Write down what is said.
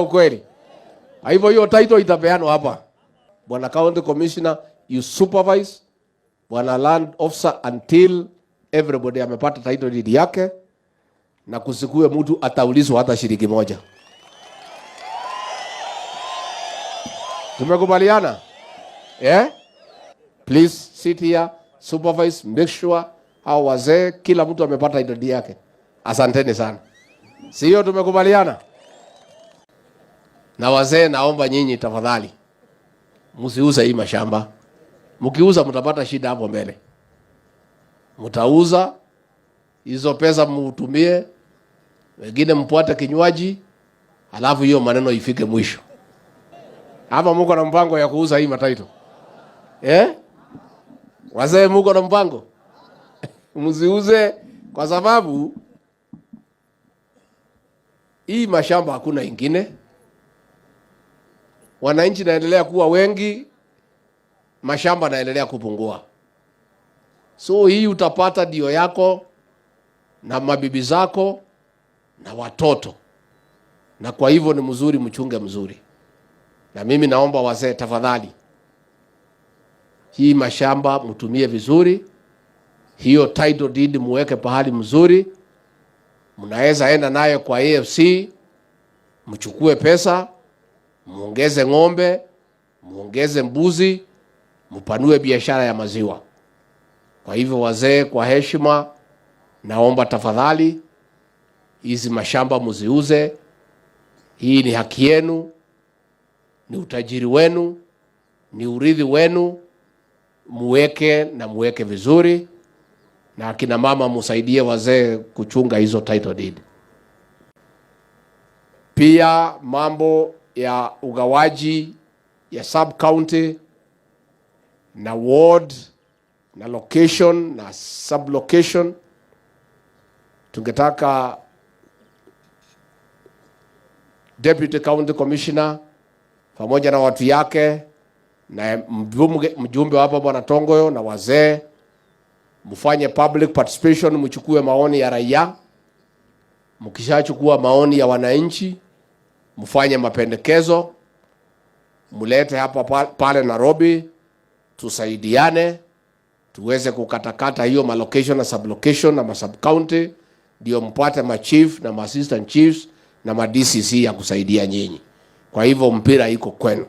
Ukweli. Hivyo hiyo title itapeanwa hapa. Bwana County Commissioner, you supervise Bwana Land Officer until everybody amepata title deed yake, na kusikue mtu ataulizwa hata shilingi moja. Tumekubaliana? Yeah? Please sit here, supervise, make sure hao wazee kila mtu amepata title deed yake. Asanteni sana. Sio tumekubaliana? Na wazee, naomba nyinyi tafadhali msiuze hii mashamba. Mkiuza mtapata shida hapo mbele. Mtauza hizo pesa mutumie, wengine mpate kinywaji, halafu hiyo maneno ifike mwisho. Hapa muko na mpango ya kuuza hii mataito? Eh? Wazee muko na mpango? Msiuze kwa sababu hii mashamba hakuna ingine. Wananchi naendelea kuwa wengi, mashamba naendelea kupungua. So hii utapata dio yako na mabibi zako na watoto, na kwa hivyo ni mzuri, mchunge mzuri. Na mimi naomba wazee, tafadhali, hii mashamba mtumie vizuri, hiyo title deed muweke pahali mzuri, mnaweza enda nayo kwa AFC, mchukue pesa, muongeze ng'ombe, muongeze mbuzi, mpanue biashara ya maziwa. Kwa hivyo wazee, kwa heshima, naomba tafadhali hizi mashamba muziuze. Hii ni haki yenu, ni utajiri wenu, ni urithi wenu, muweke na muweke vizuri, na akina mama musaidie wazee kuchunga hizo title deed. Pia mambo ya ugawaji ya sub county na ward na location na sub location, tungetaka Deputy County Commissioner pamoja na watu yake na mjumbe hapa Bwana Tongoyo na wazee mfanye public participation, mchukue maoni ya raia. Mkishachukua maoni ya wananchi, mfanye mapendekezo, mlete hapa pale Nairobi, tusaidiane tuweze kukatakata hiyo malocation na sublocation na masub county, ndio mpate ma chief na ma assistant chiefs na ma DCC ya kusaidia nyinyi. Kwa hivyo mpira iko kwenu.